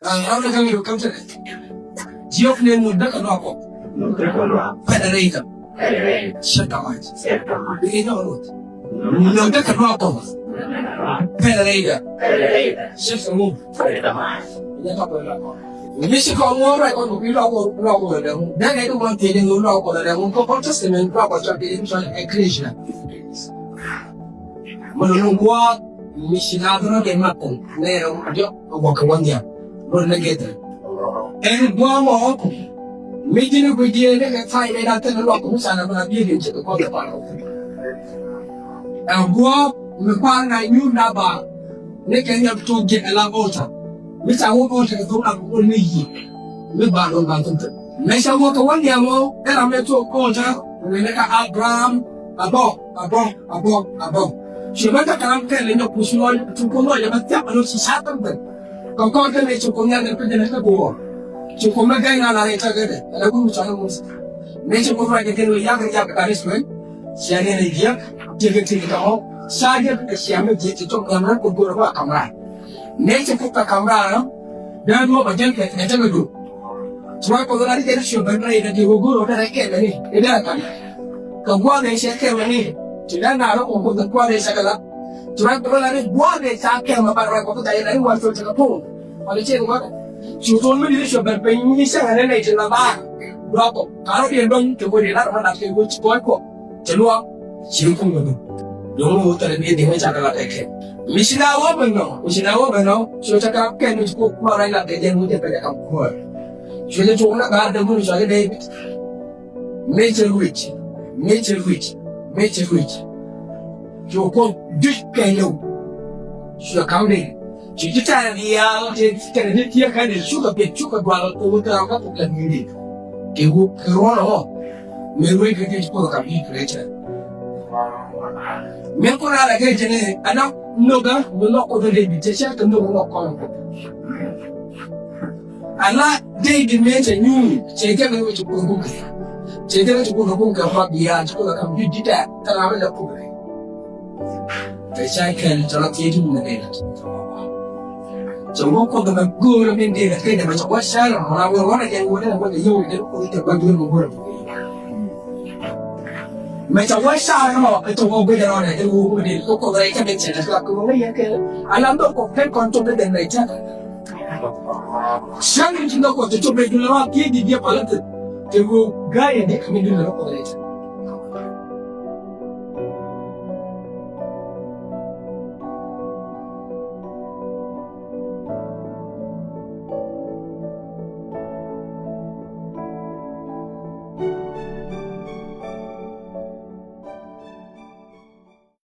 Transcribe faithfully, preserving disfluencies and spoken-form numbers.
Ram ni ka̱n yio̱w ka̱n tɛnɛ. Jiök ni mun däkɛ luaak kɔ. Pɛlɛ rɛy däm. Shut the mic. Bi kɛ nyɔk rut. Mun däkɛ luaak kɔ. Pɛlɛ rɛy däm. Shut the room. Mi ci kɔn ŋuɔ̱t ruac kɔn kɛ kui̱ luaak kɔ, luaak kɔ lɛ dɛŋ. Dɛŋ ɛ di wan thiec ni luaak kɔ lɛ dɛŋ. Kɔ Old Testament luaak kɔ cɔl kɛ Israel ecclesia. Mɛ lɔ gua̱a̱th mi ci la dhɔrɔ kɛ mat kɔn nɛ rɛ diɔk kɛ gua̱a̱th kɛ wä nhiam. Lɔ nɛ gɛth rɛ ɛn gua̱a̱th mɔ ɔk mi ji̱n i̱ gui̱diɛ ni kɛ tha̱a̱c nɛ dan thil luaak kɔ mi ca na bä na biɛ kɛ cɛ kɛ kɔn kɛ pal kɔ. Ɛn gua̱a̱th mi kua̱r na nyuur na ba ni kɛ nyɔk tuɔk jɛ kɛ la altar. Mi ca wä altar kɛ thok na kɛ wä ni yi mi ba lɔ ba thok thok. Mɛ cɛ wä kɛ wä nhiam ɔ ɛ ram mɛ thok altar. Wee ni ka Abraham a bɔ a bɔ a bɔ a bɔ. Ci mɛ ka karam kɛl ni nyɔk puc lɔny cu kun lɔny mɛ thiak mɛ lɔ ci ca thok thok. Kɛ kɔn kɛ mɛ ci kun nhiam ni piny ni kɛ guɔ. Ci kun mɛ gɛy na la rɛ ca gɛ dɛ ɛlɛ kun mi ca ni Musa. Mɛ ci kun ruac kɛ kɛn wee yak yak ka ris wee. Cia ni ni jiɛk jiɛk ti kɛ ɔ ca jiɛk kɛ cia mɛ jiɛk ti cɔk nhiam ni kun guɔ rɛ ba kam ran. Nɛ cɛ kɛ pa kam raar ɔ dee duɔ̱ɔ̱p a jɛn kɛ kɛ jɛn kɛ duɔ̱ɔ̱p. Tuɔɔk kɛ ɣöö ri jɛn ciö ben rɛy kɛ diɛ wä go̱o̱r ɔ dee rɛy kɛmɛ ni i̱ dee rɛ ka̱n. Kɛ gua̱a̱th ëë cɛ kɛmɛ ni ti dee naar ɔ kɛ gua̱a̱th ëë cɛ kɛ la. Tuɔɔk kɛ ɣöö ri gua̱a̱th ëë ca kɛmɛ ba rɛy kɛ bi dee rɛy war cɔ cɛ kɛ po̱o̱n. Wala cɛ ni wä kɛ ci tuɔɔk mi di ciö ben ben nyi cɛ kɛ ni nɛy ti la baar. Duɔ̱ɔ̱p kɔ ka rɔ diɛ dɔ̱ŋ kɛ wä di lar ma lat kɛ wä ci kɔc kɔ. Cɛ luaak ci ri kum kɛ bä. Duŋ mi wä thɛlɛ bi diŋ ca kɛ la kɛ kɛ. Mi ci na wä bä nɔ, mi ci na wä bä nɔ. Cuɛ ca kɛ kɛ mi ci kok kua̱r rɛy la kɛ jɛn wä jɛ pɛlɛ kam kua̱r. Cuɛ jɛ tok na gaar dee mun cuɛ jɛ David. Mi cɛ ruic, mi cɛ ruic, mi cɛ ruic. Cuɛ kuɔth juc kɛ lɛw. Cuɛ kam dee. Ci ji̱ tɛ̈r diaal ti kɛnɛ ti tiee kɛn i̱ cukɛ biɛt cukɛ dual kɛ wut kɛ ram kä puk lɛ mi̱i̱di. Kɛ wut kɛ ruɔ̱n ɔ mi ruec kɛ ti ci Kuoth ɛ kam i̱ kɛ rɛcɛ. Mi kun a lɛ kɛ jɛn i̱ ɛn a no̱kä mi lɔk Kuoth ɛ David cɛ cɛ kɛ no̱k lɔk kɔn Kuoth. Ala David mëë cɛ nyuur cɛ jɛ mi wec ci Kuoth buk kɛ cɛ jɛ mi ci Kuoth buk kɛ ma biaal ci Kuoth ɛ kam juc ji̱ tɛ̈r kɛ ram mi lɛ puk rɛc. Kɛ ca kɛn tɔnɔ thiec ti wunɛ kɛ. Cɛ wä Kuoth mɛ go̱o̱rä min dee kɛ kɛ mɛ cɛ wä ca rɔ mɔ na wä rɔ na jɛ wä dee wä dee yɛ wä dee Kuoth tɛ wä go̱o̱rä mɔ go̱o̱rä mɔ. Mɛ cɛ wä ca rɔ mɔ kɛ cɛ wä go̱o̱rä rɔ na jɛ wä wä dee kɛ Kuoth rɛ kɛ mɛ cɛ na kɛ wä yɛ kɛ. Ala ndo kɔ kɛ kɔn to dee mɛ cɛ. Cɛ ni ti ndo kɔ cɛ to bɛ dula ma kɛ di di pala te. Kɛ wä gaa yɛ dee kɛ mɛ dula Kuoth rɛ cɛ.